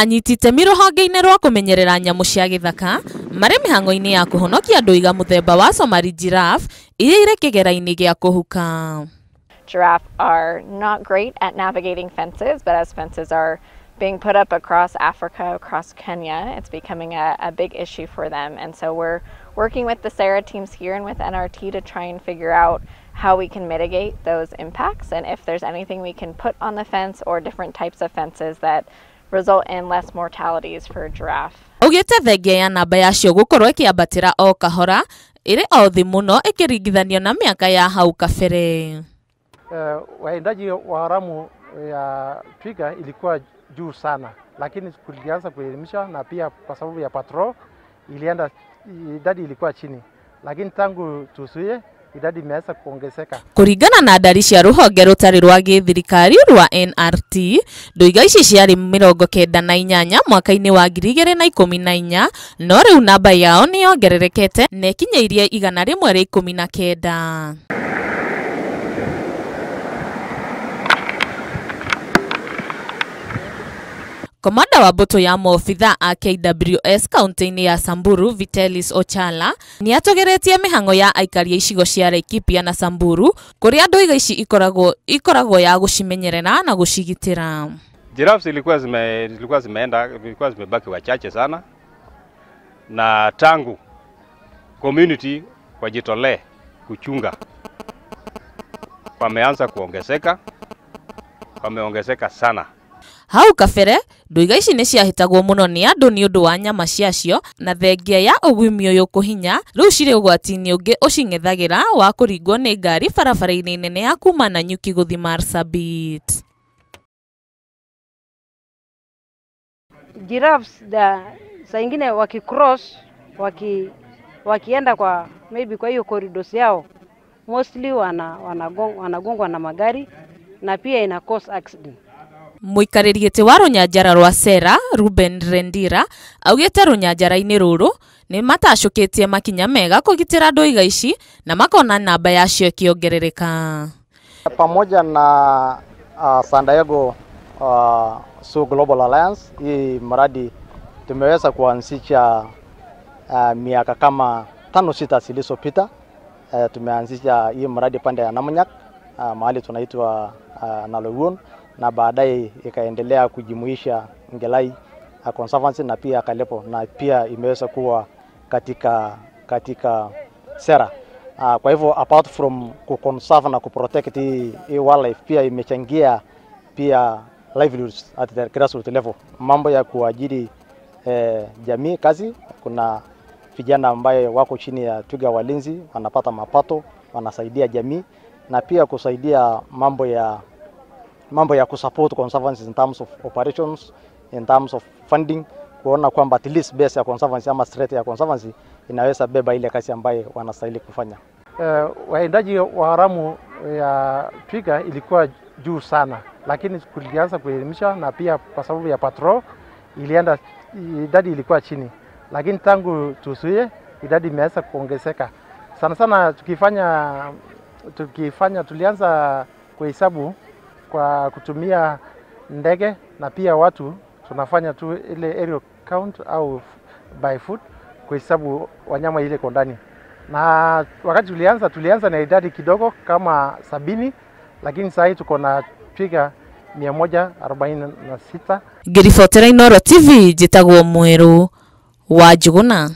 Anyiti itemi rũhonge-inĩ rwa kũmenyerera nyamũ cia gĩthaka marĩ mĩhang'o-inĩ ya kũhonokia ndũiga mũthemba wa Somali giraffe iria irĩ kĩgera-inĩ gĩa kũhuka. Giraffe are not great at navigating fences, but as fences are being put up across Africa, across Kenya, it's becoming a big issue for them. And so we're working with the SARA teams here and with NRT to try and figure out how we can mitigate those impacts and if there's anything we can put on the fence or different types of fences that result in less mortalities for giraffe. Augĩte thengia ya namba yacio gũkorwo ĩkĩambatĩra o kahora ĩrĩ o thĩ mũno ĩkĩringithanio na mĩaka ya hau kabere. Waendaji wa haramu ya twiga ilikuwa juu sana, lakini tulianza kuelimisha na pia kwa sababu ya patrol ilienda idadi ilikuwa chini, lakini tangu tuzuie idadi imeanza kuongezeka. Kũringana na ndari cia rũhonge rũtarĩ rwa gĩthirikari rwa NRT, ndũiga ici ciarĩ 98 mwaka-inĩ wa 2014, no rĩu namba yao nĩ yongererekete na ĩkinyĩirie 119. Komanda wa mbũtũ ya maobithaa a KWS kaunti-inĩ ya Samburu Vitalis Ochala nĩ atũgĩrĩtie mĩhang'o ya aikari a icigo cia Laikipia na Samburu kũrĩa ndũiga ici ikoragwo ya gũcimenyerera na gũcigitĩra. Giraffes zilikuwa zimebaki wachache sana, na tangu community wajitolee kuchunga wameanza kuongezeka, wameongezeka sana. Hau kabere ndũiga ici nĩ ciahĩtagwo mũno nĩ andũ nĩ ũndũ wa nyama ciacio, na thengia ya ũguĩmi ũyũ kũhinya rĩu cirĩ ũgwati-inĩ ũngĩ ũcing'ethagĩra wa kũringwo nĩ ngari barabara-inĩ nene ya kuma Nanyuki gũthiĩ Marsabit. Giraffes saa ingine wakicross wakienda kwa maybe kwa hiyo corridors yao mostly wanagongwa na magari na pia ina cause accident. Mũikarĩri gĩtĩ wa rũnyanjara rwa Sera Ruben Rendira augĩte rũnyanjara-inĩ rũrũ nĩ matacũkĩtie makinya mega kũgitĩra ndũiga ici na makona namba yacio ĩkĩongerereka. Pamoja na San Diego Zoo Global Alliance, hii mradi tumeweza kuanzisha miaka kama 5-6 zilizopita. Tumeanzisha hii mradi pande ya Namunyak, mahali tunaitwa Nalowon, na baadaye ikaendelea kujumuisha Ngelai Conservancy na pia Kalepo, na pia imeweza kuwa katika Sera. Kwa hivyo apart from kuconserve na kuprotect hii wildlife, pia imechangia pia livelihoods at the grassroots level. Mambo ya kuajiri jamii kazi, kuna vijana ambaye wako chini ya twiga walinzi wanapata mapato, wanasaidia jamii na pia kusaidia mambo ya kusupport conservancy in terms of operations, in terms of funding, kuona kwamba at least base ya conservancy ama strength ya conservancy inaweza beba ile kazi ambayo wanastahili kufanya. Waendaji wa haramu ya twiga ilikuwa juu sana, lakini tulianza kuelimisha na pia kwa sababu ya patrol ilienda idadi ilikuwa chini, lakini tangu tuzuie idadi imeanza kuongezeka sana sana. Tukifanya tulianza kuhesabu kwa kutumia ndege na pia watu tunafanya tu ile aerial count au by foot kuhesabu wanyama ile kwa ndani. Na wakati tulianza na idadi kidogo kama 70, lakini sasa tuko na twiga 146. Ngĩribotera Inooro TV njĩtagwo Mwerũ wa Njuguna.